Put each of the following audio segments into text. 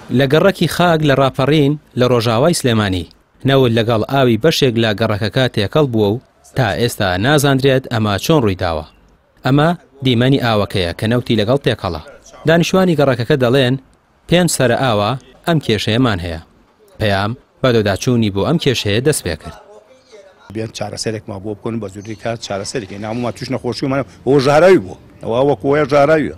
لە گەڕەکی خاک لە ڕاپەڕین لە ڕۆژاوای سلێمانی، نەوت لەگەڵ ئاوی بەشێک لە گەڕەکەکە تێکەڵ بووە و تا ئێستا نازاندرێت ئەمە چۆن ڕوویداوە. ئەمە دیمەنی ئاوەکەیە کە نەوتی لەگەڵ تێکەڵە. دانیشتوانی گەڕەکەکە دەڵێن، پێنج سەرە ئاوە ئەم کێشەیەمان هەیە. پەیام بەدۆداچوونی بۆ ئەم کێشەیە دەستپێکرد. بێن چارەسەرێکمان بۆ بکەن بە زووترین کات چارەسەرێکی نامۆمان توش نەخۆشیمان بۆ ژەهراوی بووە ئەوە وەکو وایە ژەهراویە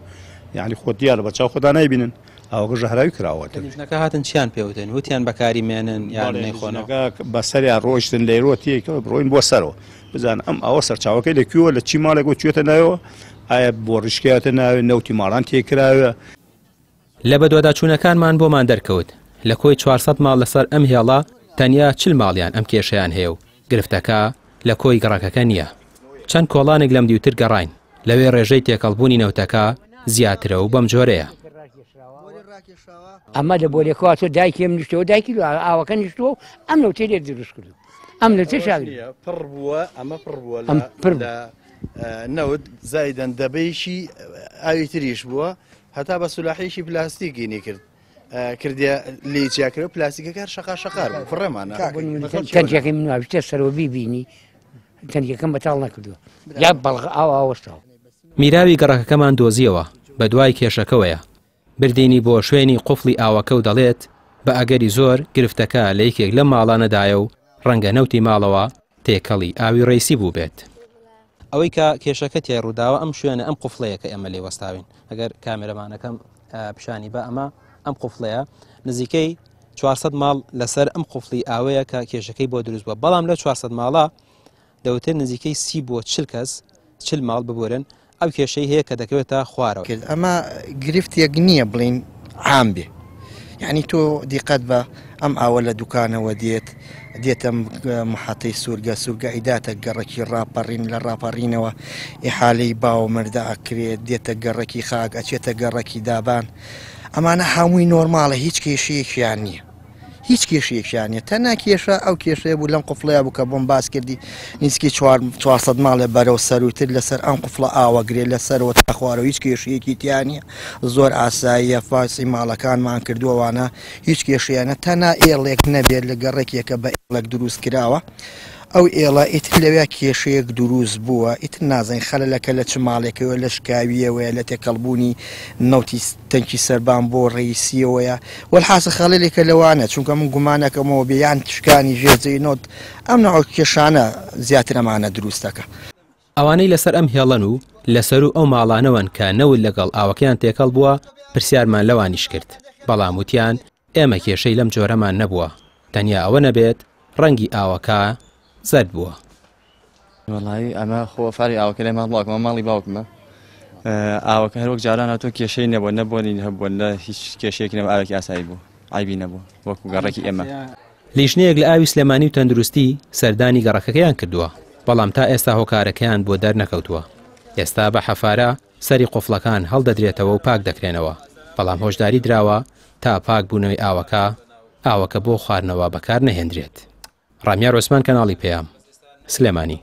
یعنی خۆ دیارە بە چاو خۆتان نایبینن ئاوەکە ژەهراوی کراوە. لیژنەکە هاتن چیان پێ وتن؟ وتیان بەکاری مێنن یان نەیخۆنەوە؟ لیژنەکە بەسەریا ڕۆیشتن لەیرۆ تێکەوە بڕۆین بۆ سەرەوە بزانن ئەم ئاوە سەرچاوەکەی لە کوێوە لە چی ماڵێکەوە چوێتە ناوەوە ئایا بۆ ڕیشکەیاتە ناوێ نەوتی ماڵان تێکراوە. لە بەدواداچوونەکانمان بۆمان دەرکەوت، لە کۆی 400 ماڵ لەسەر ئەم هێڵە تەنیا 40 ماڵیان ئەم کێشەیان هەیە و گرفتەکە لە کۆی گەڕەکەکە نییە. چەند کۆڵانێک لەم دیوتر گەڕاین، لەوێ ڕێژەی تێکەڵبوونی نەوتەکە زیاترە و بەم جۆرەیە. ئەمە لە بۆرێکەوە تۆ دایکی ئەم نیشتەوە دایکی ئاوەکە نیشتووە و ئەم نەوتەی لێ دروست کردو ئەم نەوتەی شاگری پڕ بووە ئەمە پڕ بووە لە نەوت زایدەن دەبەیشی ئاوی تریش بووە هەتا بە سولاحیشی پلاستیکینی کرد کردە لێی چیاکرەوە پلاستیکەکە هەر شەقا شەقار بوو فڕێمانە تەنکیەکەی من واویشتە سەرەوە بیبینی تەنکیەکەم بەتاڵ نەکردووە یا بەڵغ ئاو ئاوەستاوە. میراوی گەڕەکەکەمان دۆزیەوە، بەدوای کێشەکەوەیە. بردینی بۆ شوێنی قوفڵی ئاوەکە و دەڵێت، بە ئەگەری زۆر گرفتەکە لە یەکێک لەم ماڵانەدایە و ڕەنگە نەوتی ماڵەوە تێکەڵی ئاوی ڕەیسی بووبێت. ئەوەی کە کێشەکە تیای ڕووداوە ئەم شوێنە ئەم قوفڵەیە کە ئێمە لێی وەستاوین، ئەگەر کامێرەمانەکەم پیشانی بە ئەمە ئەم قوفڵەیە نزیکەی 400 ماڵ لەسەر ئەم قوفڵی ئاوەیە کە کێشەکەی بۆ دروست بووە، بەڵام لە 400 ماڵە دەوترێت نزیکەی 30 بۆ 40 کەس 40 ماڵ ببورن ئەو کێشەی هەیە کە دەکەوێتە خوارەوە. کرد ئەمە گرفتێک نییە بڵێین عام بێ یعنی تۆ دیقەت بە ئەم ئاوە لە دوکانەوە دێت دێتە محەتەی سوورگە سوورگە ئیداتە گەڕەکی ڕاپەڕین لە ڕاپەڕینەوە ئیحالەی باو مردە ئەکرێت دێتە گەڕەکی خاک ئەچێتە گەڕەکی دابان ئەمانە هەمووی نۆرماڵە هیچ کێشەیەکیان نییە. هیچ کێشەیەکیان نیە تەنها کێشە ئەو کێشەیە بوو لەم قفڵەیە بوو کە بۆم باس کردی نزیکەی 400 ماڵێ بەرەو سەروتر لەسەر ئەم قفڵە ئاوەگرێ لەسەرەوە تا خوارەوە هیچ کێشەیەکی تیا نیە زۆر ئاساییە فاسی ماڵەکانمان کردووەوانە هیچ کێشەیانە تەنها ئێڵێک نەبێت لە گەڕێکێکە بە ئێڵێک دروست کراوە ئەو ئێڵە ئیتر لەوێ کێشەیەک دروست بووە ئیتر نازانین خەلەلەکە لە چ ماڵێکەوە لە شکاویەوەیە لە تێکەڵبوونی نەوتی تەنکی سەربان بۆ ڕەیسیەوەیە وەلحاسڵ خەڵێلێکە لەوانە چونکە من گومانەکەمەوە بێ یان شکانی ژێر زەوی نەوت ئەم نەوع کێشانە زیاتر ئەمانە دروست دەکا. ئەوانەی لەسەر ئەم هێڵەن و لەسەروو ئەو ماڵانەوەن کە نەوت لەگەڵ ئاوەکەیان تێکەڵ بووە پرسیارمان لەوانیش کرد بەڵام وتیان ئێمە کێشەی لەم جۆرەمان نەبووە تەنیا ئەوە نەبێت ڕەنگی ئاوەکە زەرد بووە. وەڵایی ئەمە خۆ فاری ئاوەکە لای ماڵ باوکمە ماڵی باوکمە ئاوەکە هەر وەک جاران هاتووە کێشەی نەبووە نە بۆنی هەبووە نە هیچ کێشەیەکی نەبوو ئاوێکی ئاسایی بوو عەیبی نەبوو وەکو گەڕەکی ئێمە. لیژنەیەک لە ئاوی سلێمانی و تەندروستی سەردانی گەڕەکەکەیان کردووە، بەڵام تا ئێستا هۆکارەکەیان بۆ دەرنەکەوتووە. ئێستا بە حەفارە سەری قوفڵەکان هەڵدەدرێتەوە و پاک دەکرێنەوە، بەڵام هۆشداری دراوە تا پاک بوونەوەی ئاوەکە، ئاوەکە بۆ خواردنەوە بەکار نەهێندرێت. ڕامیار عوسمان کەناڵی پەیام، سلێمانی.